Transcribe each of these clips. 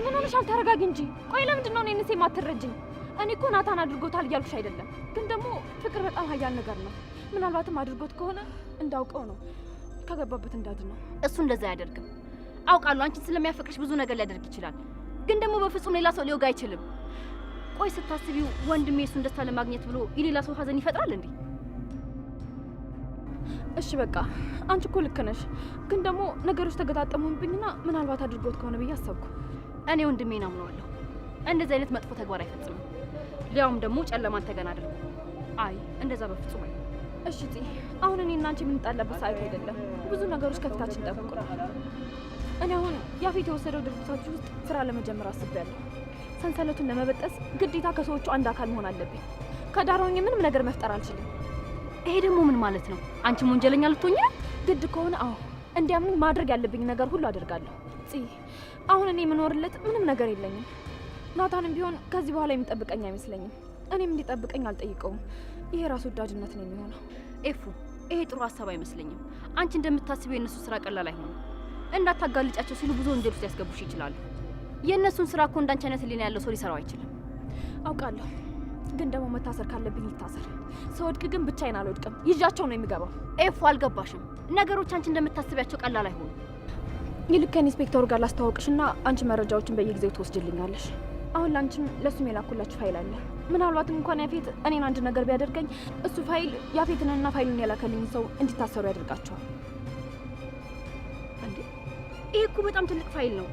ምን ሆነሻል? ተረጋጊ እንጂ። ቆይ ለምንድን ነው እኔንስ የማትረጅኝ? እኔ እኮ ናታን አድርጎታል እያልኩሽ አይደለም፣ ግን ደግሞ ፍቅር በጣም ኃያል ነገር ነው። ምናልባትም አድርጎት ከሆነ እንዳውቀው ነው ከገባበት እንዳድ ነው። እሱ እንደዛ አያደርግም አውቃለሁ። አንቺን ስለሚያፈቅርሽ ብዙ ነገር ሊያደርግ ይችላል፣ ግን ደግሞ በፍጹም ሌላ ሰው ሊወጋ አይችልም። ቆይ ስታስቢው ወንድሜ የእሱን ደስታ ለማግኘት ብሎ የሌላ ሰው ሀዘን ይፈጥራል እንዴ? እሺ በቃ አንቺ እኮ ልክ ነሽ፣ ግን ደግሞ ነገሮች ተገጣጠሙብኝና ምናልባት አድርጎት ከሆነ ብዬ አሰብኩ። እኔ ወንድሜን አምነዋለሁ። እንደዚህ አይነት መጥፎ ተግባር አይፈጽምም። ሊያውም ደግሞ ጨለማን ተገን አድርጎ። አይ እንደዛ በፍጹም አይ። እሺ ፂ፣ አሁን እኔ እና አንቺ የምንጣላበት ሰዓት አይደለም። ብዙ ነገሮች ከፊታችን ጠብቁናል። እኔ አሁን ያፌት የወሰደው ድርጅታችሁ ውስጥ ስራ ለመጀመር አስቤያለሁ። ሰንሰለቱን ለመበጠስ ግዴታ ከሰዎቹ አንድ አካል መሆን አለብኝ። ከዳር ሆኜ ምንም ነገር መፍጠር አልችልም። ይሄ ደግሞ ምን ማለት ነው? አንቺም ወንጀለኛ ልትሆኚ ነው? ግድ ከሆነ አዎ፣ እንዲያምኑኝ ማድረግ ያለብኝ ነገር ሁሉ አደርጋለሁ። ፂ፣ አሁን እኔ የምኖርለት ምንም ነገር የለኝም። ናታንም ቢሆን ከዚህ በኋላ የሚጠብቀኝ አይመስለኝም። እኔም እንዲጠብቀኝ አልጠይቀውም። ይሄ ራስ ወዳድነት ነው የሚሆነው። ኤፉ፣ ይሄ ጥሩ ሀሳብ አይመስለኝም። አንቺ እንደምታስቢው የእነሱ ስራ ቀላል አይሆንም። እንዳታጋልጫቸው ሲሉ ብዙ ወንጀል ውስጥ ሊያስገቡሽ ይችላሉ። የእነሱን ስራ እኮ እንዳንቺ አይነት ሕሊና ያለው ሰው ሊሰራው አይችልም። አውቃለሁ፣ ግን ደግሞ መታሰር ካለብኝ ይታሰር። ስወድቅ ግን ብቻዬን አልወድቅም፣ ይዣቸው ነው የሚገባው። ኤፉ፣ አልገባሽም። ነገሮች አንቺ እንደምታስቢያቸው ቀላል አይሆኑም። ይልቅ ከኢንስፔክተሩ ጋር ላስተዋውቅሽና አንቺ መረጃዎችን በየጊዜው ትወስጅልኛለሽ። አሁን ለአንቺም ለእሱም የላኩላችሁ ፋይል አለ። ምናልባትም እንኳን ያፌት እኔን አንድ ነገር ቢያደርገኝ እሱ ፋይል ያፌትንና ፋይሉን የላከልኝ ሰው እንዲታሰሩ ያደርጋቸዋል። እንዴ ይሄ እኮ በጣም ትልቅ ፋይል ነው።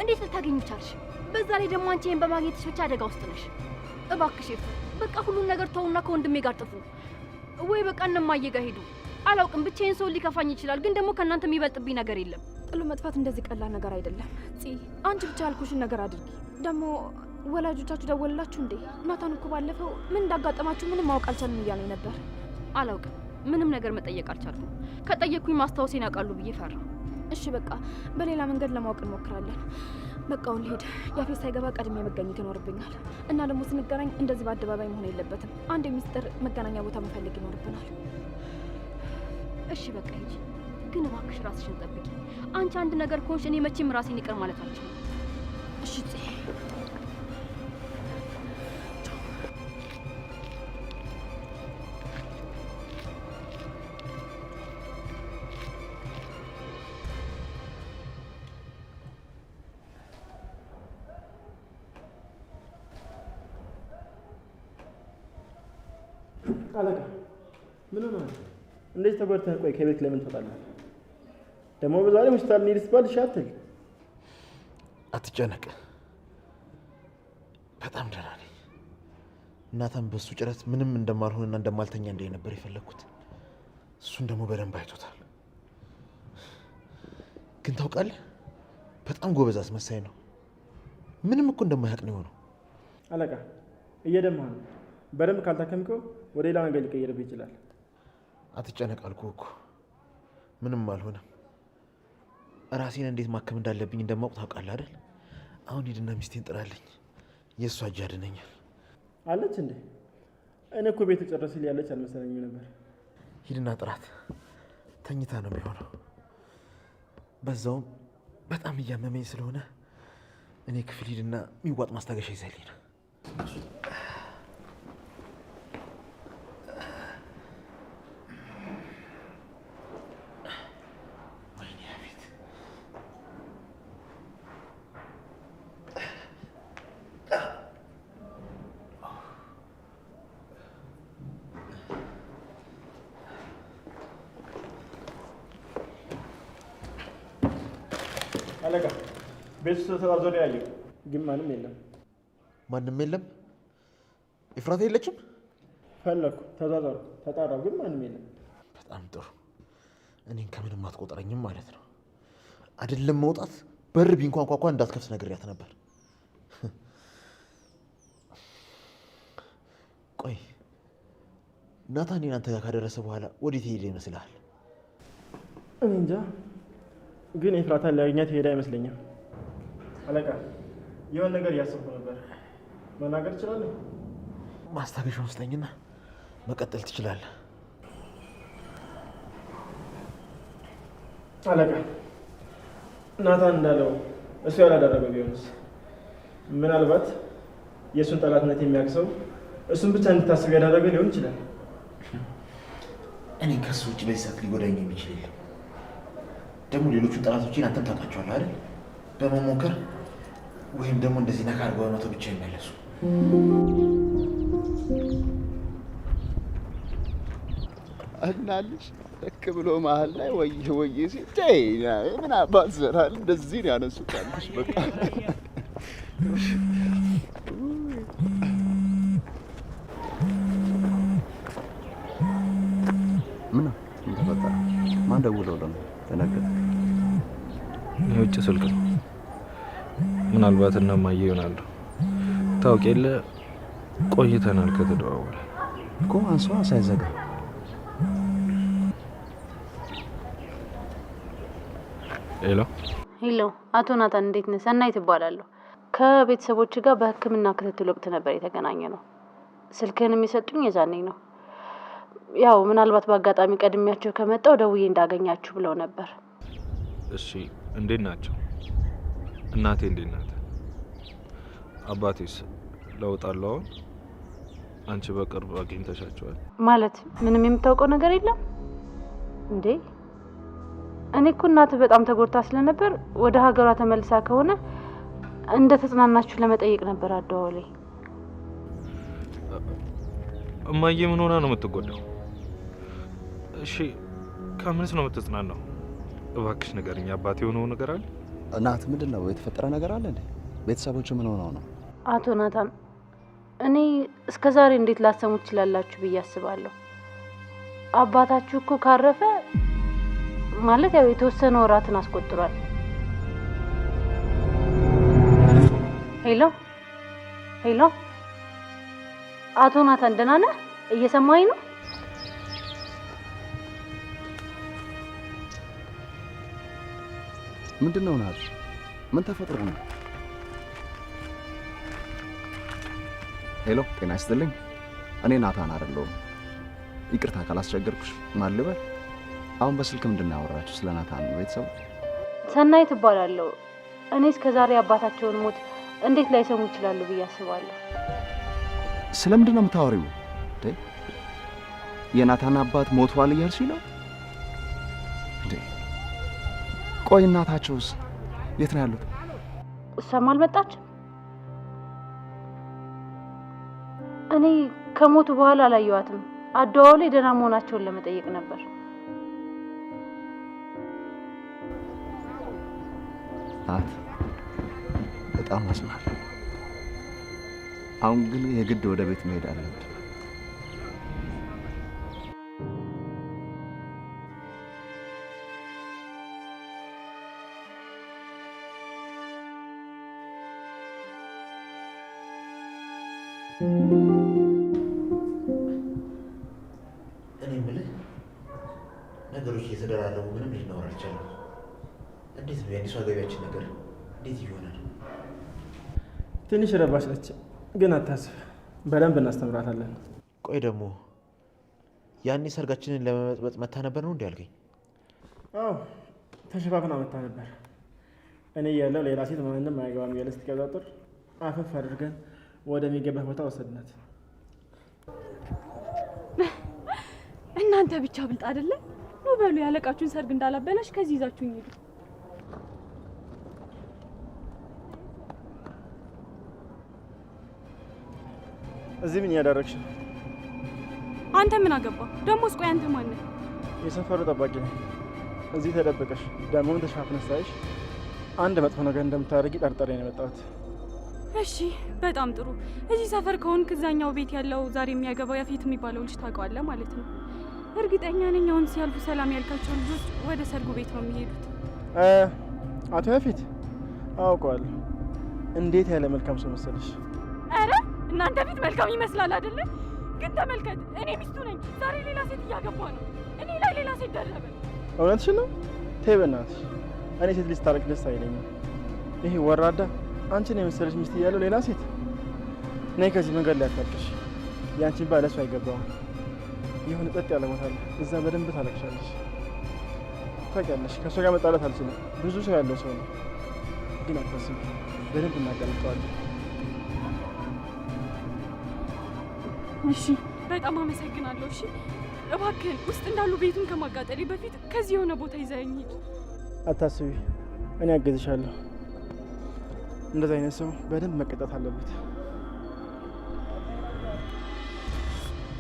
እንዴት ልታገኙ ቻልሽ? በዛ ላይ ደግሞ አንቺ ይሄን በማግኘትሽ ብቻ አደጋ ውስጥ ነሽ። እባክሽ ኤፉ፣ በቃ ሁሉን ነገር ተውና ከወንድሜ ጋር ጥፉ፣ ወይ በቃ እነማዬ ጋር ሂዱ። አላውቅም፣ ብቻዬን ሰው ሊከፋኝ ይችላል፣ ግን ደግሞ ከእናንተ የሚበልጥብኝ ነገር የለም። ጥሎ መጥፋት እንደዚህ ቀላል ነገር አይደለም። ፂ፣ አንቺ ብቻ ያልኩሽን ነገር አድርጊ። ደግሞ ወላጆቻችሁ ደወሉላችሁ እንዴ? ናታን እኮ ባለፈው ምን እንዳጋጠማችሁ ምንም ማወቅ አልቻልም እያለኝ ነበር። አላውቅም፣ ምንም ነገር መጠየቅ አልቻልኩም። ከጠየቅኩኝ ማስታወሴን ያውቃሉ ብዬ ፈራሁ። እሺ በቃ በሌላ መንገድ ለማወቅ እንሞክራለን። በቃ አሁን ልሄድ። ያፌት ሳይገባ ቀድሜ መገኘት ይኖርብኛል። እና ደግሞ ስንገናኝ እንደዚህ በአደባባይ መሆን የለበትም። አንድ የሚስጥር መገናኛ ቦታ መፈለግ ይኖርብናል። እሺ በቃ ሂጂ፣ ግን እባክሽ ራስሽን ጠብቂ። አንቺ አንድ ነገር ከሆንሽ እኔ መቼም ራሴን ይቅር ማለት አልችልም። እሺ ፂ። አለቃ ምን ሆነሃል? እንደዚህ ተጎድተህ ቆይ ከቤት ለምን ትወጣለህ? ደግሞ በዛሬ ሆስፒታል እንሂድ ስትባል እሺ አትል። አትጨነቅ፣ በጣም ደህና ነኝ። ናታን በሱ ጭረት ምንም እንደማልሆንና እንደማልተኛ እንደ ነበር የፈለግኩት። እሱን ደግሞ በደንብ አይቶታል። ግን ታውቃለህ፣ በጣም ጎበዝ አስመሳይ ነው። ምንም እኮ እንደማያውቅ ነው የሆነው። አለቃ እየደማህ ነው። በደንብ ካልታከምከው ወደ ሌላ ነገር ሊቀየርብህ ይችላል። አትጨነቅ አልኩህ እኮ ምንም አልሆነም። ራሴን እንዴት ማከም እንዳለብኝ እንደማውቅ ታውቃለህ አይደል? አሁን ሂድና ሚስቴን ጥራልኝ። የእሷ እጅ ያድነኛል። አለች እንዴ? እኔ እኮ ቤት ጨረስል ያለች አልመሰለኝም ነበር። ሂድና ጥራት። ተኝታ ነው የሚሆነው። በዛውም በጣም እያመመኝ ስለሆነ እኔ ክፍል ሂድና የሚዋጥ ማስታገሻ ይዘህልኝ ነው። ወይኔ አቤት! አለቃ ቤት ውስጥ ተዘዋውሬ ያየሁ ግን ማንም የለም። ማንም የለም። ኤፍራታ የለችም። ፈለግኩ፣ ተዟዟርኩ፣ ተጣራሁ ግን ማንም የለም። በጣም ጥሩ። እኔን ከምንም አትቆጥረኝም ማለት ነው። አይደለም መውጣት በር ቢንኳንኳኳ እንዳትከፍት ነግሬያት ነበር። ቆይ ናታን እኔን አንተ ጋር ካደረሰ በኋላ ወዴት ሄደ ይመስልሃል? እኔ እንጃ፣ ግን ኤፍራታን ሊያገኛት የሄደ አይመስለኝም። አለቃ የሆነ ነገር እያሰብኩ ነበር። መናገር እችላለሁ? ማስታገሻውን ስጠኝና መቀጠል ትችላለህ። አለቃ ናታን እንዳለው እሱ ያላደረገው ቢሆንስ? ምናልባት የእሱን ጠላትነት የሚያውቅ ሰው እሱን ብቻ እንድታስብ ያደረገ ሊሆን ይችላል። እኔ ከሱ ውጭ በዚህ ሰዓት ሊጎዳኝ የሚችል የለም። ደግሞ ሌሎቹን ጠላቶችን አንተም ታውቃቸዋለህ አይደል? በመሞከር ወይም ደግሞ እንደዚህ ነካ አድርገው በመተው ብቻ ይመለሱ። እናልሽ ልክ ብሎ መሀል ላይ ወየ ወየ ሲል ተይ ምን አባት ዘራል እንደዚህ ነው ያነሱት አልኩሽ። በቃ ምን ነው? ምን ተፈጠረ? ማን ደውሎ ነው? ደነገጥክ? የውጭ ስልክ ነው። ምናልባት እነማዬ ይሆናሉ። ታውቅ የለ ቆይተናል ከተደዋወለ እኮ አንሷ ሳይዘጋ። Hello Hello፣ አቶ ናታን እንዴት ነህ? ሰናይት እባላለሁ። ከቤተሰቦች ጋር በሕክምና ክትትል ወቅት ነበር የተገናኘነው። ስልክህን የሚሰጡኝ የዛኔ ነው። ያው ምናልባት በአጋጣሚ ቀድሜያቸው ከመጣው ደውዬ እንዳገኛችሁ ብለው ነበር። እሺ፣ እንዴት ናቸው? እናቴ እንዴት ናት? አባቴስ ለውጥ አለው አሁን? አንቺ በቅርብ አግኝተሻቸዋል? ማለት ምንም የምታውቀው ነገር የለም እንዴ? እኔ እኮ እናትህ በጣም ተጎድታ ስለነበር ወደ ሀገሯ ተመልሳ ከሆነ እንደ ተጽናናችሁ ለመጠየቅ ነበር አደዋውሌ። እማዬ ምን ሆና ነው የምትጎዳው? እሺ ከምንስ ነው የምትጽናናው? እባክሽ ንገሪኝ። አባቴ የሆነው ነገር አለ? እናት ምንድን ነው የተፈጠረ ነገር አለ እንዴ? ቤተሰቦቹ ምን ሆነው ነው? አቶ ናታን እኔ እስከ ዛሬ እንዴት ላሰሙ ትችላላችሁ ብዬ አስባለሁ። አባታችሁ እኮ ካረፈ ማለት ያው የተወሰነ ወራትን አስቆጥሯል። Hello hello፣ አቶ ናታን ደህና ነህ? እየሰማኸኝ ነው? ምንድን ነው ናት? ምን ተፈጥሮ ነው? Hello፣ ጤና ይስጥልኝ። እኔ ናታን አይደለሁም። ይቅርታ ካላስቸገርኩሽ። ማን ልበል? አሁን በስልክ ምንድን ነው ያወራችሁ? ስለ ናታን ነው ቤተሰቡ? ሰናይት እባላለሁ። እኔ እስከ ዛሬ አባታቸውን ሞት እንዴት ላይሰሙ ይችላሉ ብዬ አስባለሁ። ስለምንድን ነው የምታወሪው? እንዴ የናታን አባት ሞቷል እያልሽ ነው እንዴ? ቆይ እናታቸውስ የት ነው ያሉት? እሷም አልመጣችም። እኔ ከሞቱ በኋላ አላየኋትም። አደዋውሌ ደህና መሆናቸውን ለመጠየቅ ነበር። ናት በጣም አዝናለሁ። አሁን ግን የግድ ወደ ቤት መሄድ አለብን። እኔ የምልህ ነገሮች እየተደራረቡ ምንም ሊኖር አልቻለም። እንዴት ነው የአዲሱ ገቢያችን ነገር እንዴት ይሆናል? ትንሽ ረባሽ ነች፣ ግን አታስብ፣ በደንብ እናስተምራታለን። ቆይ ደግሞ ያኔ ሰርጋችንን ለመበጥበጥ መታ ነበር ነው እንዴ ያልከኝ? አዎ ተሸፋፍና መታ ነበር። እኔ እያለሁ ሌላ ሴት ማንም አያገባም እያለ ስትቀጣጥር አፈፍ አድርገን ወደሚገባት ቦታ ወሰድናት። እናንተ ብቻ ብልጥ አይደለ? ኑ በሉ ያለቃችሁን ሰርግ እንዳላበላሽ ከዚህ ይዛችሁኝ ሂዱ። እዚህ ምን እያደረግሽ ነው? አንተ ምን አገባ? ደሞስ ቆይ አንተ ማን ነህ? የሰፈሩ ጠባቂ ነኝ። እዚህ ተደብቀሽ ደግሞም ተሸፋፍነሽ ሳይሽ አንድ መጥፎ ነገር እንደምታደርጊ ጠርጥሬ ነው የመጣሁት። እሺ በጣም ጥሩ። እዚህ ሰፈር ከሆንክ እዛኛው ቤት ያለው ዛሬ የሚያገባው ያፌት የሚባለው ልጅ ታውቀዋለህ ማለት ነው። እርግጠኛ ነኝ አሁን ሲያልፉ ሰላም ያልካቸው ልጆች ወደ ሰርጉ ቤት ነው የሚሄዱት። አቶ ያፌት አውቀዋለሁ። እንዴት ያለ መልካም ሰው መሰለሽ። ኧረ እናንተ ፊት መልካም ይመስላል አይደለ? ግን ተመልከት፣ እኔ ሚስቱ ነኝ። ዛሬ ሌላ ሴት እያገባ ነው። እኔ ላይ ሌላ ሴት ደረበ። እውነትሽን ነው? ተይ በእናትሽ፣ እኔ ሴት ልጅ ታረቅ ደስ አይለኝም። ይሄ ወራዳ አንቺን የመሰለሽ ሚስት እያለው ሌላ ሴት። ነይ ከዚህ መንገድ ላይ አታልቅሽ። ያንቺን ባል ለእሱ አይገባውም። የሆነ ጸጥ ያለ ቦታ አለ፣ እዛ በደንብ ታለቅሻለሽ። ታውቂያለሽ፣ ከእሱ ጋር መጣላት አልችልም። ብዙ ሰው ያለው ሰው ነው። ግን አታስቢ፣ በደንብ እናጋልጠዋለን። እሺ፣ በጣም አመሰግናለሁ። እሺ፣ እባክህን ውስጥ እንዳሉ ቤቱን ከማቃጠሌ በፊት ከዚህ የሆነ ቦታ ይዘኸኝ ሂድ። አታስቢ፣ እኔ አግዝሻለሁ። እንደዚህ አይነት ሰው በደንብ መቀጣት አለበት።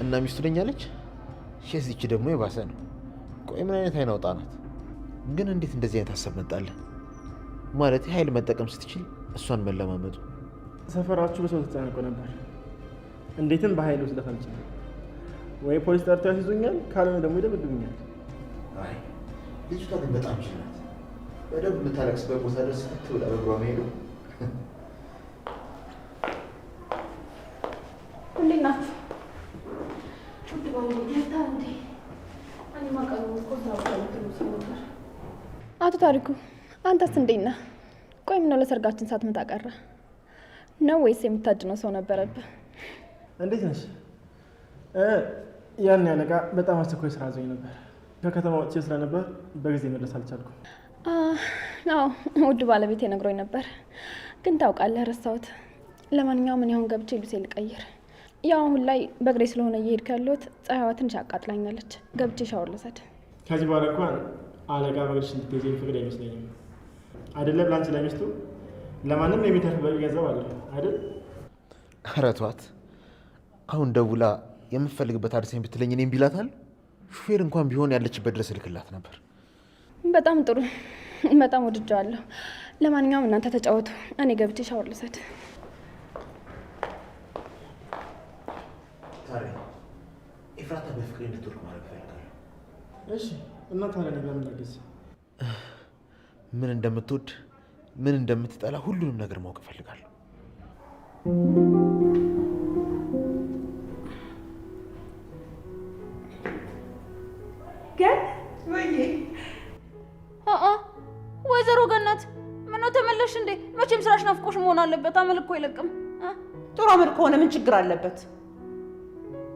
እና ሚስቱ ነኝ አለች። የዚች ደግሞ የባሰ ነው። ቆይ ምን አይነት አይን አውጣ ናት ግን? እንዴት እንደዚህ አይነት ሀሳብ መጣልህ? ማለት ኃይል መጠቀም ስትችል እሷን መለማመጡ። ሰፈራችሁ በሰው ተጨናንቆ ነበር። እንዴትም በኃይል ወስዳት አልችልም። ወይ ፖሊስ ጠርተው ያስይዙኛል፣ ካልሆነ ደግሞ ይደበድቡኛል። አይ ልጅቷ ግን በጣም ችል ናት። በደንብ የምታለቅስበት ቦታ ድረስ ፍት ብላ በእግሯ መሄዱ። እንዴት ናችሁ? ውድ ባለቤት መታ እንዴ? እኔማ ቀኑን እኮ ስራ ቦታ ልትሉ ሰው ነበር። አቶ ታሪኩ አንተስ እንዴት ነህ? ቆይ ምነው ለሰርጋችን ሳትመጣ ቀረ ነው ወይስ የምታድነው ሰው ነበረብህ? እንዴት ነሽ? ያን ያለቃ በጣም አስቸኳይ ስራ ይዞኝ ነበር። ከከተማ ወጥቼ ስለነበር በጊዜ መድረስ አልቻልኩም። አዎ ውድ ባለቤቴ ነግሮኝ ነበር፣ ግን ታውቃለህ ረሳሁት። ለማንኛውም እኔ አሁን ገብቼ ልብሴን ልቀይር። ያው አሁን ላይ በእግሬ ስለሆነ እየሄድኩ ያለሁት ፀሐይዋ ትንሽ አቃጥላኛለች። ገብቼ ሻወር ልውሰድ። ከዚህ በኋላ እንኳን አለቃ በእግርሽ እንድትሄጂ የሚፈቅድ አይመስለኝም። አይደለም ለአንቺ ለሚስቱ ለማንም የሚተርፍ በቂ ገንዘብ አለ አይደል? ኧረ ተዋት። አሁን ደውላ የምትፈልግበት አድርሰኝ ብትለኝ እኔም ቢላታል። ሹፌር እንኳን ቢሆን ያለችበት ድረስ እልክላት ነበር። በጣም ጥሩ፣ በጣም ወድጀዋለሁ። ለማንኛውም እናንተ ተጫወቱ፣ እኔ ገብቼ ሻወር ልውሰድ። ታሪ ኤፍራታ በፍቅሬ እንድትወድቅ ማድረግ እፈልጋለሁ። እሺ፣ እና ታዲያ እኔ በምን ላግዝ? ምን እንደምትወድ ምን እንደምትጠላ ሁሉንም ነገር ማወቅ እፈልጋለሁ። ግን ወይ ወይዘሮ ገነት ምነው ተመለሽ እንዴ? መቼም ስራሽ ናፍቆሽ መሆን አለበት። አመል እኮ አይለቅም። ጥሩ አመል ከሆነ ምን ችግር አለበት?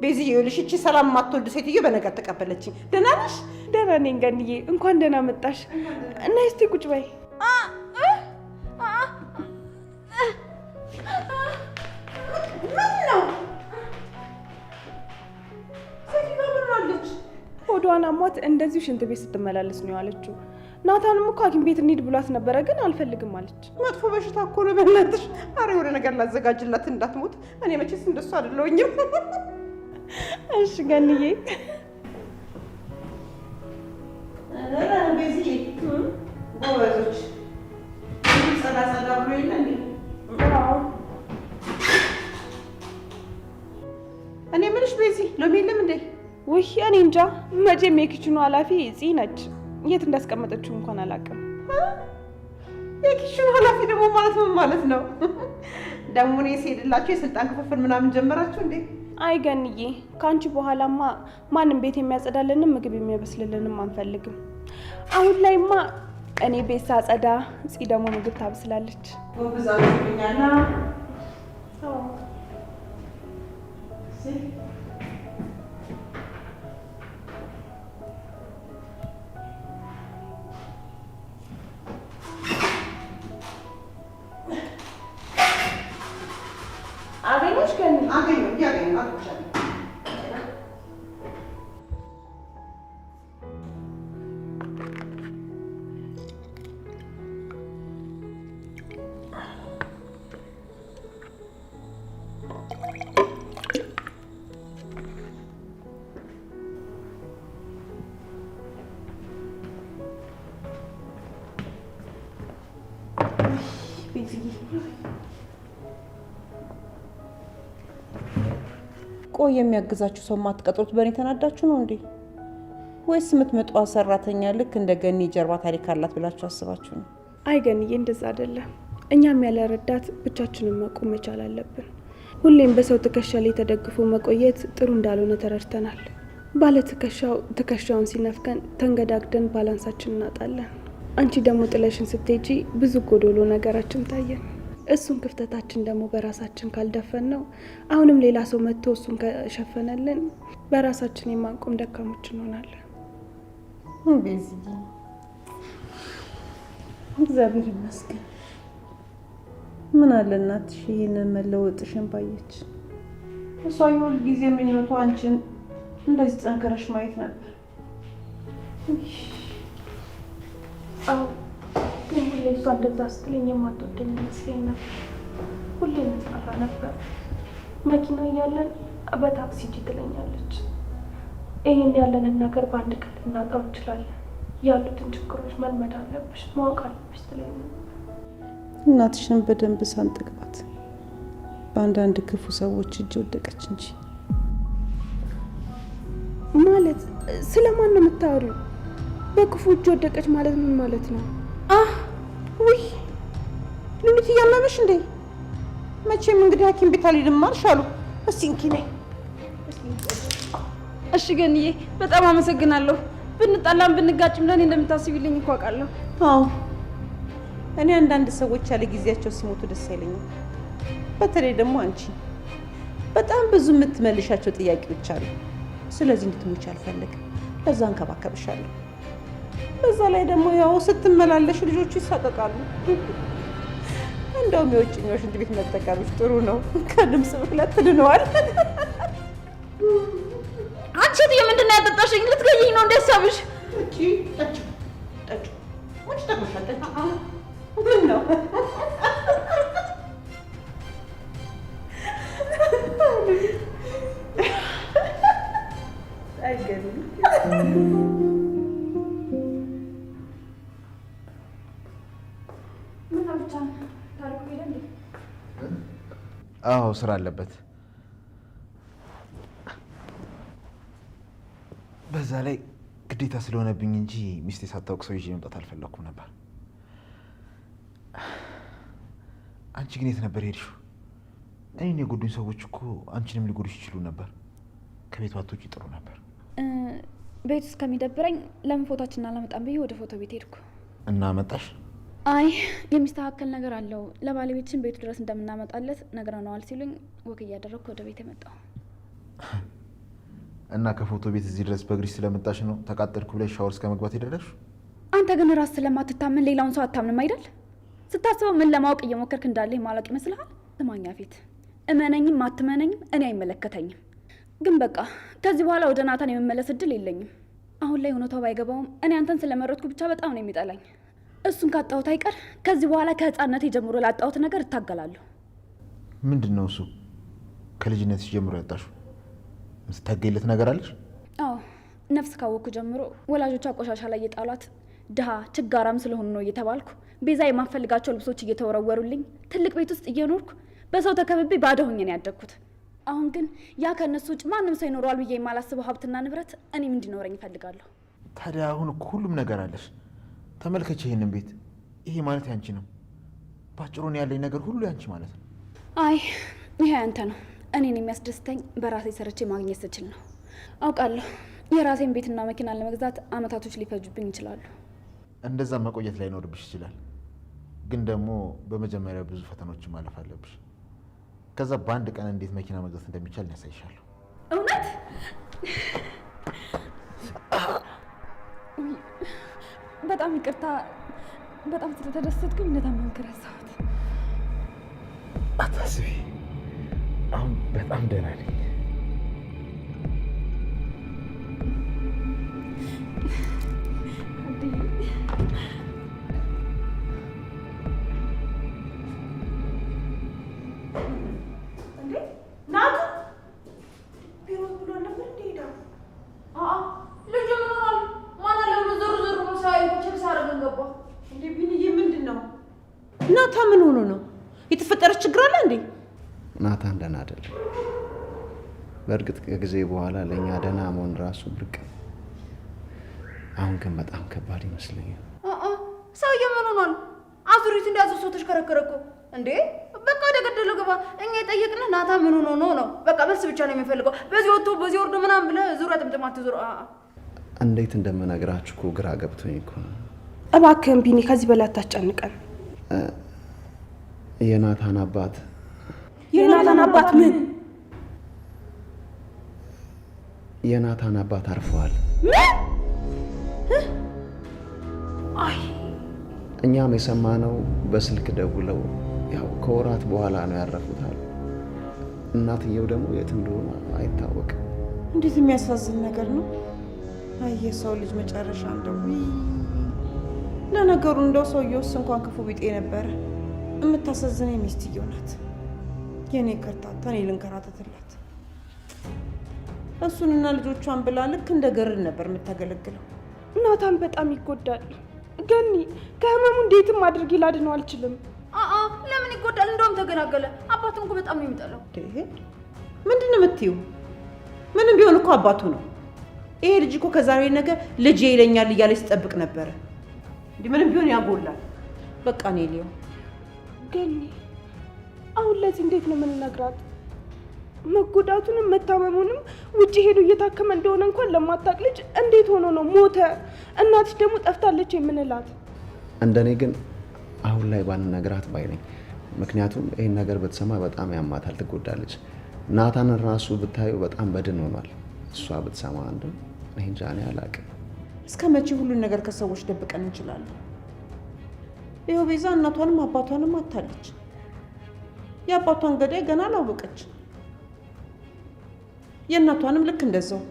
ቤዝዬ ይኸውልሽ፣ ይህቺ ሰላም የማትወድ ሴትዮ በነገር ተቀበለችኝ። ደህና ነሽ? ደህና ነኝ ገንዬ፣ እንኳን ደህና መጣሽ። እና እስቲ ቁጭ በይ። ምን ነው ሴትዮዋ ምን ሆናለች? ሆዷን አሟት እንደዚሁ ሽንት ቤት ስትመላለስ ነው የዋለችው። ናታንም እኮ ሐኪም ቤት እንሂድ ብሏት ነበረ፣ ግን አልፈልግም አለች። መጥፎ በሽታ እኮ ነው። በእናትሽ ኧረ የሆነ ነገር ላዘጋጅላት እንዳትሞት። እኔ መቼስ እንደሱ አይደለሁኝም። እሺ ገንዬ። ቤዝዬ ጎበዞች፣ ጸዳ ጸዳ ብሎ የለ እንዴ? እኔ የምልሽ ቤዚ ሎሚ የለም እንዴ? ውይ እኔ እንጃ። መቼም የ kitchen ኑ ኃላፊ ፂ ነች። የት እንዳስቀመጠችው እንኳን አላውቅም። የ kitchen ኑ ኃላፊ ደግሞ ማለት ምን ማለት ነው? ደግሞ እኔ ስሄድላችሁ የስልጣን ክፍፍል ምናምን ጀመራችሁ እንዴ? አይ ገንዬ፣ ከአንቺ በኋላማ ማንም ቤት የሚያጸዳልንም ምግብ የሚያበስልልንም አንፈልግም። አሁን ላይማ እኔ ቤት ሳጸዳ፣ ፂ ደግሞ ምግብ ታበስላለች። ጎብዛችሁኛላ። አገኘሽ ገኒ? አገኘሁ እያገኘሁ አግኝቻለሁ። ቆይ የሚያግዛችሁ ሰው ማትቀጥሩት በእኔ ተናዳችሁ ነው እንዴ? ወይስ የምትመጣዋ ሰራተኛ ልክ እንደ ገኒ ጀርባ ታሪክ አላት ብላችሁ አስባችሁ ነው? አይ ገንዬ፣ እንደዛ አይደለም። እኛም ያለ ረዳት ብቻችንን መቆም መቻል አለብን። ሁሌም በሰው ትከሻ ላይ ተደግፎ መቆየት ጥሩ እንዳልሆነ ተረድተናል። ባለ ትከሻው ትከሻውን ሲነፍገን ተንገዳግደን balance ኣችን እናጣለን። አንቺ ደግሞ ጥለሽን ስትሄጂ ብዙ ጎዶሎ ነገራችን ታየን። እሱን ክፍተታችን ደግሞ በራሳችን ካልደፈን ነው አሁንም ሌላ ሰው መጥቶ እሱን ከሸፈነልን በራሳችን የማንቆም ደካሞች እንሆናለን። ቤዝዬ እግዚአብሔር ይመስገን። ምን አለ እናትሽ ይሄንን መለወጥሽን ባየች። እሷ የሁል ጊዜ ምኞቷ አንቺን እንደዚህ ጠንክረሽ ማየት ነበር። አዎ፣ ግን ሁሌ እሷ እንደዛ ስትለኝ የማትወደኝ ይመስለኝ ነበር። ሁሌ እንጣላ ነበር። መኪና እያለን በታክሲ ሂጂ ትለኛለች። ይህን ያለንን ነገር በአንድ ቀን ልናጣው እንችላለን። ያሉትን ችግሮች መልመድ አለብሽ፣ ማወቅ አለብሽ ትለኝ ነበር። እናትሽን በደንብ ሳንጠግባት በአንዳንድ ክፉ ሰዎች እጅ ወደቀች እንጂ። ማለት ስለማን ነው የምታወሪው? በክፉ እጅ ወደቀች ማለት ምን ማለት ነው? አህ ውይ ሉሊት እያመመሽ እንዴ? መቼም እንግዲህ ሐኪም ቤት አልሄድም አልሽ አሉ። እስቲ እንኪ ነይ። እሺ ገንዬ፣ በጣም አመሰግናለሁ። ብንጣላም ብንጋጭም ለእኔ እንደምታስቢልኝ እኮ አውቃለሁ። አዎ፣ እኔ አንዳንድ ሰዎች ያለ ጊዜያቸው ሲሞቱ ደስ አይለኝም። በተለይ ደግሞ አንቺ በጣም ብዙ የምትመልሻቸው ጥያቄዎች አሉ። ስለዚህ እንድትሞች አልፈልግም። ለዛ እንከባከብሻለሁ። በዛ ላይ ደግሞ ያው ስትመላለሽ ልጆቹ ይሳቀቃሉ። እንደውም የውጭኛው ሽንት ቤት መጠቀምሽ ጥሩ ነው። ከድምፅ ብክለት ትድነዋል። አንቺ ሴትዮ ምንድን ነው ያጠጣሽኝ? ልትገይኝ ነው እንዴ ሀሳብሽ? ጠጪ ጠጪ ጠጪ። አንቺ ጠቅሞሻል። ጠጪ። ምን ነው አይገርምም? ምን ብቻ ታሪኩ ሄደ እንዴ? አዎ፣ ስራ አለበት። በዛ ላይ ግዴታ ስለሆነብኝ እንጂ ሚስቴ ሳታውቅ ሰው ይዤ መምጣት አልፈለኩም ነበር። አንቺ ግን የት ነበር ሄድሽው? እኔን የጎዱኝ ሰዎች እኮ አንቺንም ሊጎዱሽ ይችሉ ነበር። ከቤት ባትወጪ ጥሩ ነበር። ቤት ውስጥ ከሚደብረኝ ለምን ፎቶአችንን አላመጣም ብዬ ወደ ፎቶ ቤት ሄድኩ። እና መጣሽ? አይ፣ የሚስተካከል ነገር አለው፣ ለባለቤትሽን ቤቱ ድረስ እንደምናመጣለት ነግረነዋል ሲሉኝ walk እያደረግኩ ወደ ቤት የመጣሁ። እና ከፎቶ ቤት እዚህ ድረስ በእግርሽ ስለመጣሽ ነው ተቃጠልኩ ብለሽ ሻወር እስከ መግባት የደረስሽው? አንተ ግን ራስ ስለማትታመን ሌላውን ሰው አታምንም አይደል? ስታስበው ምን ለማወቅ እየሞከርክ እንዳለ የማላውቅ ይመስልሃል? ስማኛ ፊት እመነኝም አትመነኝም እኔ አይመለከተኝም። ግን በቃ ከዚህ በኋላ ወደ ናታን የመመለስ እድል የለኝም። አሁን ላይ እውነታው ባይገባውም እኔ አንተን ስለመረጥኩ ብቻ በጣም ነው የሚጠላኝ። እሱን ካጣሁት አይቀር ከዚህ በኋላ ከህፃንነቴ ጀምሮ ላጣሁት ነገር እታገላለሁ። ምንድን ነው እሱ? ከልጅነትሽ ጀምሮ ያጣሽው የምትታገይለት ነገር አለሽ? አዎ፣ ነፍስ ካወቅኩ ጀምሮ ወላጆቿ ቆሻሻ ላይ የጣሏት ድሃ ችጋራም ስለሆኑ ነው እየተባልኩ፣ ቤዛ የማፈልጋቸው ልብሶች እየተወረወሩልኝ፣ ትልቅ ቤት ውስጥ እየኖርኩ በሰው ተከብቤ ባዶ ሆኜ ነው ያደግኩት። አሁን ግን ያ ከእነሱ ውጭ ማንም ሰው ይኖረዋል ብዬ የማላስበው ሀብትና ንብረት እኔም እንዲኖረኝ እፈልጋለሁ። ታዲያ አሁን እኮ ሁሉም ነገር አለሽ። ተመልከች ይህንን ቤት። ይሄ ማለት ያንቺ ነው። ባጭሩ እኔ ያለኝ ነገር ሁሉ ያንቺ ማለት ነው። አይ፣ ይሄ ያንተ ነው። እኔን የሚያስደስተኝ በራሴ ሰርቼ ማግኘት ስችል ነው። አውቃለሁ የራሴን ቤትና መኪና ለመግዛት አመታቶች ሊፈጁብኝ ይችላሉ። እንደዛ መቆየት ላይኖርብሽ ይችላል። ግን ደግሞ በመጀመሪያ ብዙ ፈተናዎችን ማለፍ አለብሽ። ከዛ በአንድ ቀን እንዴት መኪና መግዛት እንደሚቻል እኔ አሳይሻለሁ። እውነት? በጣም ይቅርታ፣ በጣም ስለተደሰትኩኝ እንደታመምክ ረሳሁት። አታስቢ፣ አሁን በጣም ደህና ነኝ። ናቱ ቢሮ ብሎ ነበር እንደ ሄደው። ልጁ ምን ሆኗል? ማን አለ ብሎ ዞር ዞር ብሎ ሳያይ ችብስ አደረገን ገባ። እንዴ ቢንዬ፣ ምንድን ነው? ናታ ምን ሆኖ ነው? የተፈጠረ ችግር አለ እንዴ? ናታን ደህና አይደለም። በእርግጥ ከጊዜ በኋላ ለእኛ ደህና መሆን ራሱ ብርቅ ነው። አሁን ግን በጣም ከባድ ይመስለኛል። ሰውዬው ምን ሆኗል? አዙሪት እንዲያዙ ሰው ተሽከረከረ እኮ እንዴ! በቃ ወደ ገደለው ግባ። እኛ የጠየቅንህ ናታ ምን ሆኖ ነው ነው። በቃ መልስ ብቻ ነው የሚፈልገው። በዚህ ወጥቶ በዚህ ወርዶ ምናምን ብለህ ዙሪያ ጥምጥም አትዙር። እንዴት እንደምነግራችሁ እኮ ግራ ገብቶኝ እኮ ነው። እባክህን ቢኒ፣ ከዚህ በላይ አታስጨንቀን። የናታን አባት የናታን አባት ምን? የናታን አባት አርፈዋል። ምን? አይ፣ እኛም የሰማነው በስልክ ደውለው ያው ከወራት በኋላ ነው ያረፉት አሉ። እናትየው ደግሞ የት እንደሆነ አይታወቅም። እንዴት የሚያሳዝን ነገር ነው! አይ የሰው ልጅ መጨረሻ እንደው። ለነገሩ እንደው ሰውየውስ እንኳን ክፉ ቢጤ ነበረ። የምታሳዝነኝ ሚስትየው ናት። የኔ ከርታታ፣ እኔ ልንከራተትላት። እሱንና ልጆቿን ብላ ልክ እንደ ገርድ ነበር የምታገለግለው። ናታን በጣም ይጎዳል። ገኒ፣ ከህመሙ እንዴትም አድርጌ ላድነው አልችልም። አአ ለምን ይጎዳል? እንደውም ተገላገለ። አባቱን እኮ በጣም ነው የሚጠላው። ምንድን ነው የምትይው? ምንም ቢሆን እኮ አባቱ ነው። ይሄ ልጅ እኮ ከዛሬ ነገ ልጄ ይለኛል እያለች ትጠብቅ ነበረ። እንዲህ ምንም ቢሆን ያጎላል። በቃ እኔ ልየው። ገኒ፣ አሁን ለዚህ እንዴት ነው የምንነግራት? መጎዳቱንም መታመሙንም ውጭ ሄዶ እየታከመ እንደሆነ እንኳን ለማታውቅ ልጅ እንዴት ሆኖ ነው ሞተ፣ እናትሽ ደግሞ ጠፍታለች የምንላት? እንደኔ ግን አሁን ላይ ባንነግራት ባይ ነኝ። ምክንያቱም ይህን ነገር ብትሰማ በጣም ያማታል፣ ትጎዳለች። ናታንን ራሱ ብታዩ በጣም በድን ሆኗል። እሷ ብትሰማ እንደው እኔ እንጃ፣ እኔ አላውቅም። እስከ መቼ ሁሉን ነገር ከሰዎች ደብቀን እንችላለን? ይኸው ቤዛ እናቷንም አባቷንም አታለች። የአባቷን ገዳይ ገና አላወቀች። የእናቷንም ልክ እንደዛው።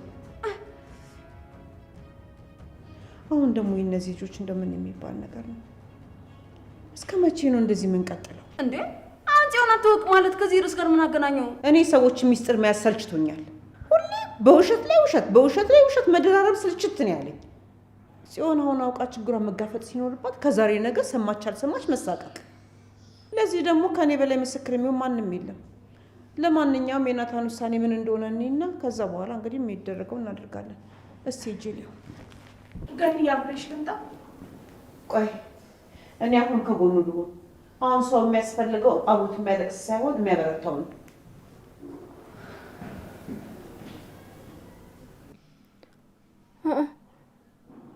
አሁን ደግሞ የእነዚህ ልጆች እንደምን የሚባል ነገር ነው? እስከ መቼ ነው እንደዚህ የምንቀጥለው? እንዴ አንቺ የሆነ አትወቅ ማለት ከዚህ ርዕስ ጋር ምን አገናኘው? እኔ ሰዎች ሚስጥር መያዝ ሰልችቶኛል። ሁሌ በውሸት ላይ ውሸት፣ በውሸት ላይ ውሸት መደራረብ ስልችት ነው ያለኝ። ጽዮን አሁን አውቃ ችግሯን መጋፈጥ ሲኖርባት ከዛሬ ነገ ሰማች አልሰማች መሳቀቅ። ለዚህ ደግሞ ከእኔ በላይ ምስክር የሚሆን ማንም የለም። ለማንኛውም የናታን ውሳኔ ምን እንደሆነ እኔና ከዛ በኋላ እንግዲህ የሚደረገው እናደርጋለን። እስቲ ሂጂ ልየው። ገኒ፣ አብሬሽ ልምጣ? ቆይ እኔ አሁን ከጎኑ ልሆን። አሁን ሰው የሚያስፈልገው አብሮት የሚያለቅስ ሳይሆን የሚያበረታው ነው።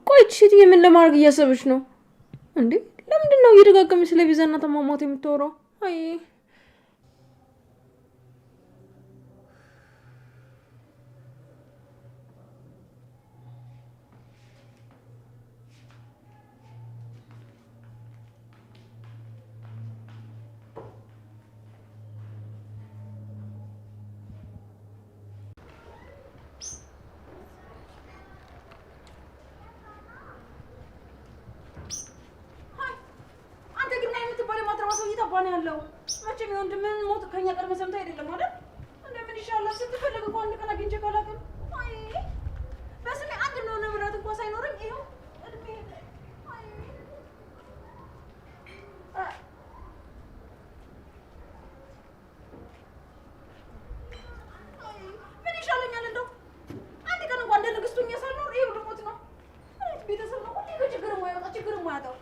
ቆይ ይህች ሴትዮ ምን ለማድረግ እያሰበች ነው እንዴ? ለምንድን ነው እየደጋገመች ስለ ቤዛና ተሟሟት የምታወራው? አይ አንተ ግን ና የምትባል የማትረባ ሰው እየጠባ ነው ያለው። መቼም የወንድምህን ሞት ከኛ ቀድመህ ሰምተህ አይደለም አይደል? እንደምን ይሻላል ስትፈልግ እንኳን አንድ ቀን አግኝቼ ካላውቅም። አይ በስሜ አንድ ነው ንብረት እንኳን ሳይኖረኝ ይኸው እድሜ ሄደ። አይ አይ ምን ይሻለኛል እንደው አንድ ቀን እንኳን እንደ ንግስቱ ሆኜ ሳልኖር ይኸው ልሞት ነው። ምን አይነት ቤተሰብ ነው? ሁሌ ከችግር የማይወጣ ችግር የማያጣው።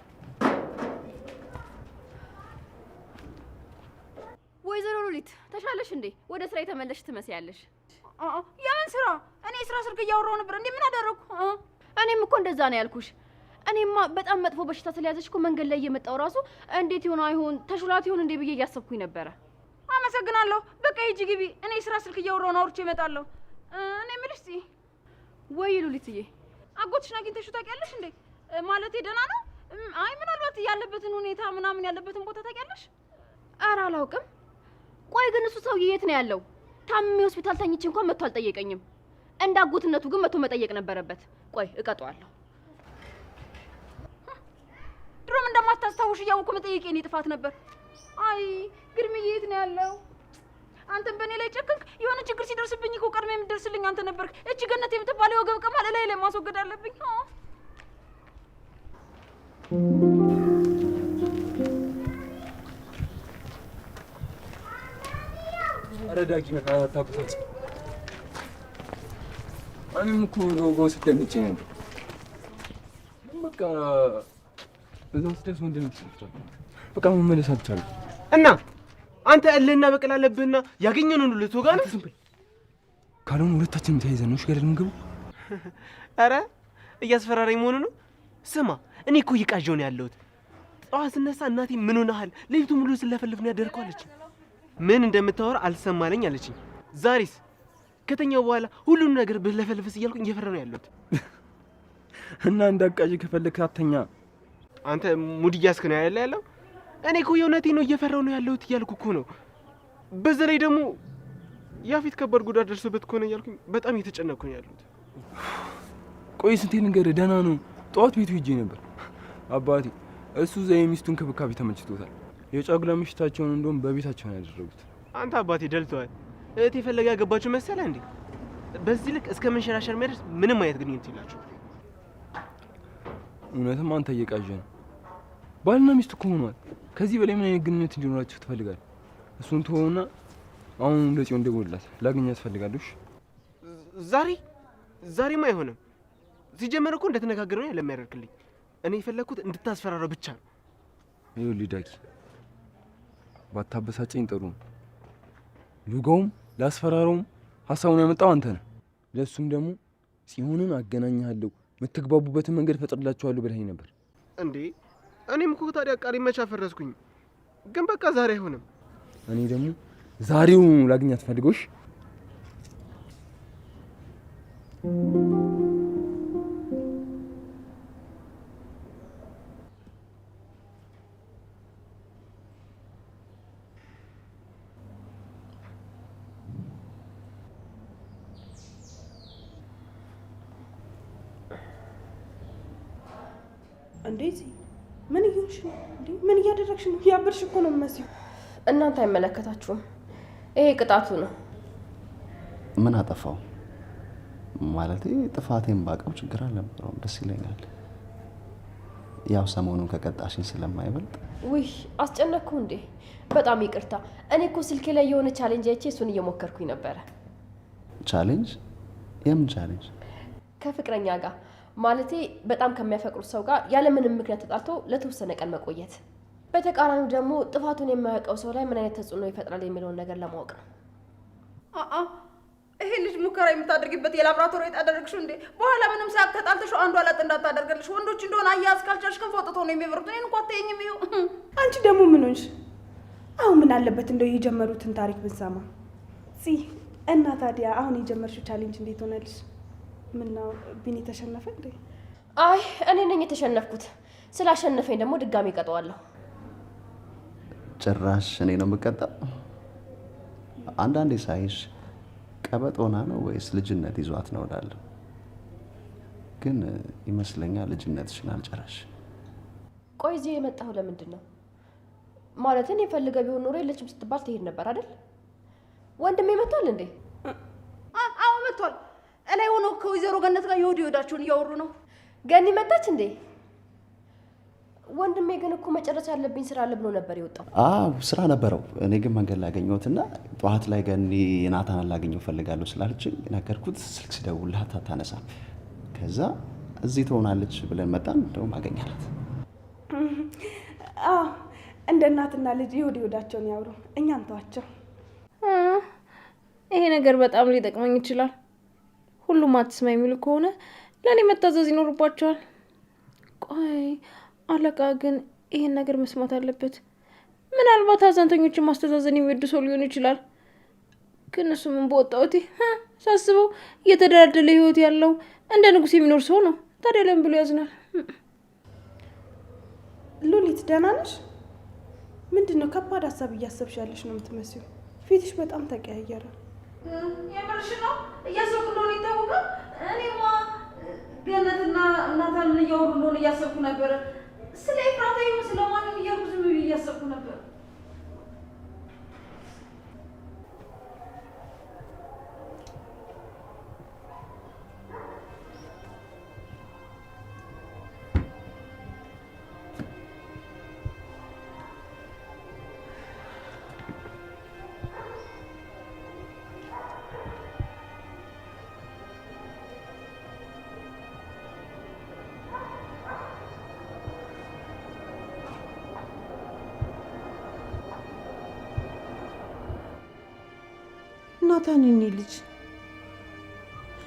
ወይዘሮ ሉሊት ተሻለሽ እንዴ? ወደ ስራ የተመለሽ ትመስያለሽ። የምን ስራ? እኔ የስራ ስልክ እያወራሁ ነበር። እንዴ ምን አደረግኩ? እኔም እኮ እንደዛ ነው ያልኩሽ። እኔማ በጣም መጥፎ በሽታ ስለያዘች እኮ መንገድ ላይ እየመጣው ራሱ እንዴት ይሆን አይሆን ተሽሏት ይሆን እንዴ ብዬ እያሰብኩኝ ነበረ። አመሰግናለሁ። በቃ ሂጂ ግቢ። እኔ የስራ ስልክ እያወራሁ ነው፣ አውርቼ እመጣለሁ። እኔ የምልሽ ጽ ወይ ሉሊትዬ፣ አጎትሽን አግኝተሽው ታውቂያለሽ እንዴ? ማለቴ ደህና ነው? አይ ምናልባት ያለበትን ሁኔታ ምናምን ያለበትን ቦታ ታውቂያለሽ? ኧረ አላውቅም። ቆይ ግን እሱ ሰውዬ የት ነው ያለው? ታምሜ ሆስፒታል ተኝቼ እንኳን መጥቶ አልጠየቀኝም። እንደ አጎትነቱ ግን መጥቶ መጠየቅ ነበረበት። ቆይ እቀጠዋለሁ። ድሮም እንደማታስታውሽ እያወኩ መጠየቅ የኔ ጥፋት ነበር። አይ ግርምዬ የት ነው ያለው? አንተም በእኔ ላይ ጨክንክ። የሆነ ችግር ሲደርስብኝ እኮ ቀድሜ የምትደርስልኝ አንተ ነበርክ። እቺ ገነት የምትባለው የወገብ ቅማል እላይ ላይ ማስወገድ አለብኝ። ኧረ ዳጊ አታብሳጭ። እኔም እኮ ገው ስትደንግጬ ነበር። ግን በቃ እዛው ስደርስ ወንድምህ ተሰጥቷል። በቃ መመለስ አልቻልኩም። እና አንተ እልህና በቀል አለብህና ያገኘነውን ሁሉ ልትወጋ ነው? ዝም በል። ካልሆነ ሁለታችንም ተያይዘን ነው እሺ ገደል የምንገባው። ኧረ እያስፈራራኝ መሆኑ ነው። ስማ እኔ እኮ እየቃዠሁ ነው ያለሁት። ጠዋት ስነሳ እናቴ ምን ሆነሃል ሌሊቱን ሙሉ ስለፈልፍ ነው ያደርከው አለችኝ። ምን እንደምታወራ አልሰማለኝ አለችኝ። ዛሬስ ከተኛው በኋላ ሁሉንም ነገር ብለፈልፍስ እያልኩኝ እየፈራ ነው ያለሁት። እና እንዳቃዥ ከፈለክ አተኛ። አንተ ሙድ እያስክ ነው ያለ ያለው። እኔ እኮ የእውነቴን ነው እየፈራሁ ነው ያለሁት እያልኩ እኮ ነው። በዛ ላይ ደግሞ ያፌት ከባድ ጉዳት ደርሶበት ከሆነ እያልኩኝ በጣም እየተጨነቅኩ ነው ያለሁት። ቆይ ስንቴ ልንገርህ፣ ደህና ነው። ጠዋት ቤቱ ሄጄ ነበር አባቴ። እሱ እዛ የሚስቱ እንክብካቤ ተመችቶታል። የጫጉላ ምሽታቸውን እንደውም በቤታቸው ነው ያደረጉት። አንተ አባቴ ደልተዋል። እህቴ ፈለጋ ያገባችሁ መሰለህ እንዴ? በዚህ ልክ እስከ መንሸራሸር የሚያደርስ ምንም አይነት ግንኙነት የላችሁ። እውነትም አንተ እየቃዠ ነው። ባልና ሚስት እኮ ሆኗል። ከዚህ በላይ ምን አይነት ግንኙነት እንዲኖራችሁ ትፈልጋለህ? እሱን ተወውና አሁን ለጽዮን ደውልላት፣ ላገኛት እፈልጋለሁ። እሺ? ዛሬ ዛሬም አይሆንም። ሲጀመር እኮ እንደተነጋገርነው ነው ለሚያደርግልኝ። እኔ የፈለግኩት እንድታስፈራራው ብቻ ነው። ይኸውልህ ዳጊ፣ ባታበሳጨኝ ጥሩ ነው። ልጋውም ላስፈራረውም ሀሳቡን ያመጣው አንተ ነህ። ለእሱም ደግሞ ጽዮንን አገናኝሃለሁ፣ የምትግባቡበትን መንገድ ፈጥርላችኋለሁ ብለኸኝ ነበር። እንዴ እኔም እኮ ታዲያ ቃሌን መች አፈረስኩኝ? ግን በቃ ዛሬ አይሆንም። እኔ ደግሞ ዛሬው ላገኛት ፈልገው። እሺ? እንዴ ምን እየሆንሽ ነው? እንዴ ምን እያደረግሽ ነው? ያበድሽ እኮ ነው የምመስይው። እናንተ አይመለከታችሁም። ይሄ ቅጣቱ ነው። ምን አጠፋው? ማለቴ ጥፋቴን ባውቀው ችግር አልነበረውም። ደስ ይለኛል። ያው ሰሞኑን ከቀጣሽኝ ስለማይበልጥ። ውይ አስጨነቅኩ እንዴ? በጣም ይቅርታ። እኔ እኮ ስልኬ ላይ የሆነ challenge አይቼ እሱን እየሞከርኩኝ ነበረ። Challenge? የምን challenge? ከፍቅረኛ ጋር ማለቴ በጣም ከሚያፈቅሩት ሰው ጋር ያለምንም ምክንያት ተጣልቶ ለተወሰነ ቀን መቆየት። በተቃራኒው ደግሞ ጥፋቱን የማያውቀው ሰው ላይ ምን አይነት ተጽዕኖ ይፈጥራል የሚለውን ነገር ለማወቅ ነው። አአ ይሄ ልጅ ሙከራ የምታደርጊበት የላብራቶሪ አደረግሽው እንዴ? በኋላ ምንም ሳያውቅ ተጣልተሽው አንዷ ላጥ እንዳታደርግልሽ። ወንዶች እንደሆነ አያያዝ ካልቻልሽ ክንፍ አውጥተው ነው የሚበሩት። እኔን እንኳን አታየኝም። ይኸው አንቺ ደግሞ ምን ሆንሽ? አሁን ምን አለበት እንደው የጀመሩትን ታሪክ ብንሰማ። እና ታዲያ አሁን የጀመርሽው challenge እንዴት ሆነልሽ? ምነው ቢኒ ተሸነፈ እንዴ? አይ እኔ ነኝ የተሸነፍኩት። ስላሸነፈኝ ደግሞ ድጋሚ እቀጣዋለሁ። ጭራሽ እኔ ነው የምቀጣው? አንዳንዴ ሳይሽ ቀበጥ ሆና ነው ወይስ ልጅነት ይዟት ነው እላለሁ። ግን ይመስለኛል ልጅነትሽን አልጨረስሽ። ቆይ እዚህ የመጣሁ ለምንድን ነው? ማለት እኔ ፈልገህ ቢሆን ኖሮ የለችም ስትባል ትሄድ ነበር አይደል? ወንድሜ መጥቷል እንዴ? አዎ መጥቷል። እላይ ሆኖ ከወይዘሮ ገነት ጋር የወዲ ወዳቸውን እያወሩ ነው። ገኒ መጣች እንዴ? ወንድሜ ግን እኮ መጨረስ ያለብኝ ስራ አለ ብሎ ነበር የወጣው። አዎ ስራ ነበረው። እኔ ግን መንገድ ላይ አገኘሁትና ጠዋት ላይ ገኒ ናታንን ላገኘው እፈልጋለሁ ስላለችኝ ነገርኩት። ስልክ ስደውልላት አታነሳም። ከዛ እዚህ ትሆናለች ብለን መጣን። እንደውም አገኛላት። አዎ እንደ እናትና ልጅ የወዲ ወዳቸውን ያውሩ፣ እኛን ተዋቸው። ይሄ ነገር በጣም ሊጠቅመኝ ይችላል። ሁሉም አትስማ የሚሉ ከሆነ ለእኔ መታዘዝ ይኖርባቸዋል። ቆይ አለቃ ግን ይሄን ነገር መስማት አለበት። ምናልባት ሀዘንተኞችን ማስተዛዘን የሚወድ ሰው ሊሆን ይችላል። ግን እሱ ምን በወጣሁት ሳስበው እየተደላደለ ህይወት ያለው እንደ ንጉስ የሚኖር ሰው ነው። ታዲያ ለምን ብሎ ያዝናል? ሉሊት ደህና ነሽ? ምንድን ነው ከባድ ሀሳብ እያሰብሽ ያለሽ ነው የምትመስዪው። ፊትሽ በጣም ተቀያየረ። የምርሽ ነው? እያሰብኩ እንደሆነ ይታወቃል። እኔማ ገነትና ናታንን እያወሩ እንደሆነ እያሰብኩ ነበረ። ስለ ኤፍራታ ይሁን ስለ ማንም እያልኩ ዝም ብዬ እያሰብኩ ነበር። ናታን የኔ ልጅ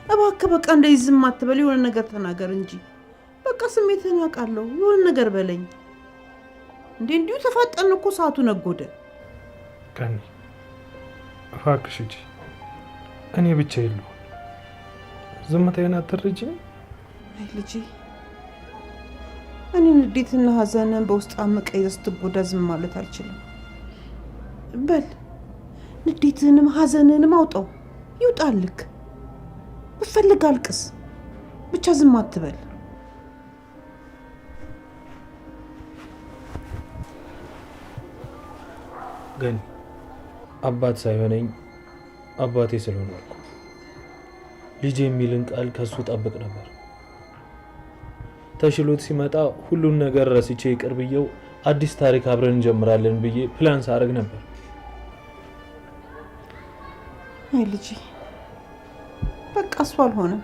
እባክህ በቃ እንደዚህ ዝም አትበል፣ የሆነ ነገር ተናገር እንጂ። በቃ ስሜትህን አውቃለሁ፣ የሆነ ነገር በለኝ እንዴ። እንዲሁ ተፋጠን እኮ ሰዓቱ ነጎደ። ገኒ እባክሽ ሂጂ፣ እኔ ብቻዬን ልሁን። ዝምታዬን አትረጂም? አይ ልጄ፣ እኔ ንዴትና ሐዘንን በውስጥ አምቀህ ይዘህ ስትጎዳ ዝም ማለት አልችልም። በል ንዴትህንም ሀዘንህንም አውጣው፣ ይውጣልክ። ብትፈልግ አልቅስ፣ ብቻ ዝም አትበል። ግን አባት ሳይሆነኝ አባቴ ስለሆንኩ ልጅ የሚልን ቃል ከሱ ጠብቅ ነበር። ተሽሎት ሲመጣ ሁሉን ነገር ረስቼ ይቅር ብዬው አዲስ ታሪክ አብረን እንጀምራለን ብዬ ፕላን ሳደርግ ነበር። አይ ልጄ፣ በቃ እሱ አልሆነም።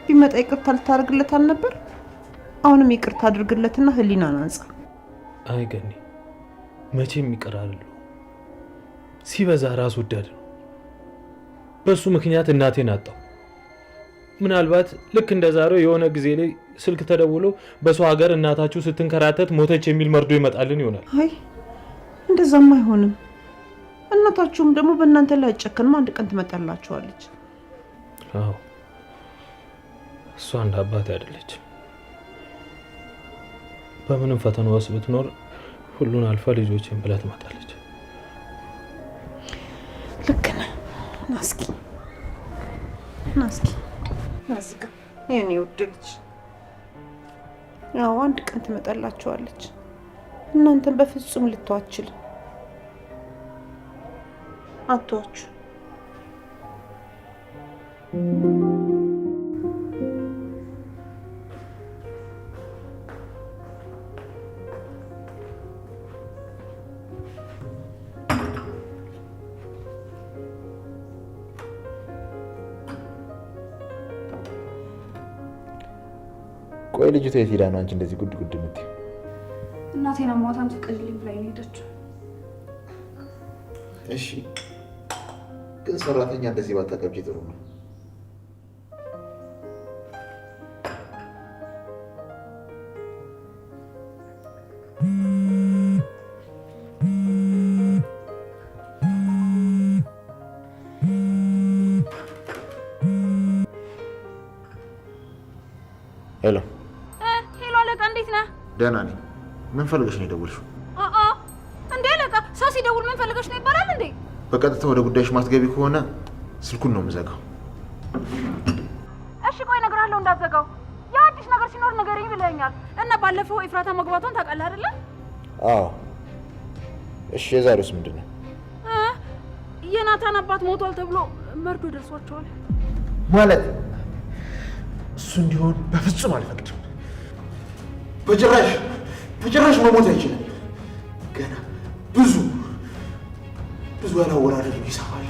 ቢመጣ ይቅርታ ልታደርግለት አልነበር? አሁንም ይቅርታ አድርግለትና ህሊናን አንጻ። አይ ገኒ፣ መቼም ይቅር አልለው። ሲበዛ ራስ ወዳድ ነው። በሱ ምክንያት እናቴን አጣሁ። ምናልባት ልክ እንደ ዛሬው የሆነ ጊዜ ላይ ስልክ ተደውሎ በሰው ሀገር እናታችሁ ስትንከራተት ሞተች የሚል መርዶ ይመጣልን ይሆናል። አይ እንደዛም አይሆንም። እናታችሁም ደግሞ በእናንተ ላይ አጨክንም፣ አንድ ቀን ትመጣላችኋለች። አዎ እሷ እንደ አባቴ አይደለችም። በምንም ፈተና ውስጥ ብትኖር ሁሉን አልፋ ልጆችን ብላ ትመጣለች። ልክ ነህ። ና እስኪ ና እስኪ ና እዚህ ጋር የእኔ ውድ ልጅ። አዎ አንድ ቀን ትመጣላችኋለች። እናንተን በፍጹም ልተው አትችልም። አትዋችሁ። ቆይ ልጅቷ የት ሄዳ ነው አንቺ እንደዚህ ጉድ ጉድ የምትይው? እናቴን አሟታም ፍቀድልኝ ብላኝ ነው የሄደችው። እሺ ግን ሰራተኛ እንደዚህ ባታቀብጪ ጥሩ ነው። ሄሎ ሄሎ አለቃ፣ እንዴት ነህ? ደህና ነኝ። ምን ፈልገሽ ነው የደወልሽው? እንዴ አለቃ፣ ሰው ሲደውል ምን ፈልገሽ ነው ይባላል እንዴ? በቀጥታ ወደ ጉዳይሽ ማትገቢ ከሆነ ስልኩን ነው የምዘጋው። እሺ ቆይ እነግርሃለሁ፣ እንዳትዘጋው። ያ አዲስ ነገር ሲኖር ንገረኝ ብለኸኛል። እና ባለፈው ኤፍራታ መግባቷን ታውቃለህ አይደለ? አዎ። እሺ የዛሬውስ ምንድን ነው? የናታን አባት ሞቷል ተብሎ መርዶ ደርሷቸዋል። ማለት እሱ እንዲሆን በፍጹም አልፈቅድም። በጭራሽ በጭራሽ መሞት አይችልም። ገና ብዙ ብዙ ያላወራረድነው ሂሳብ አለ።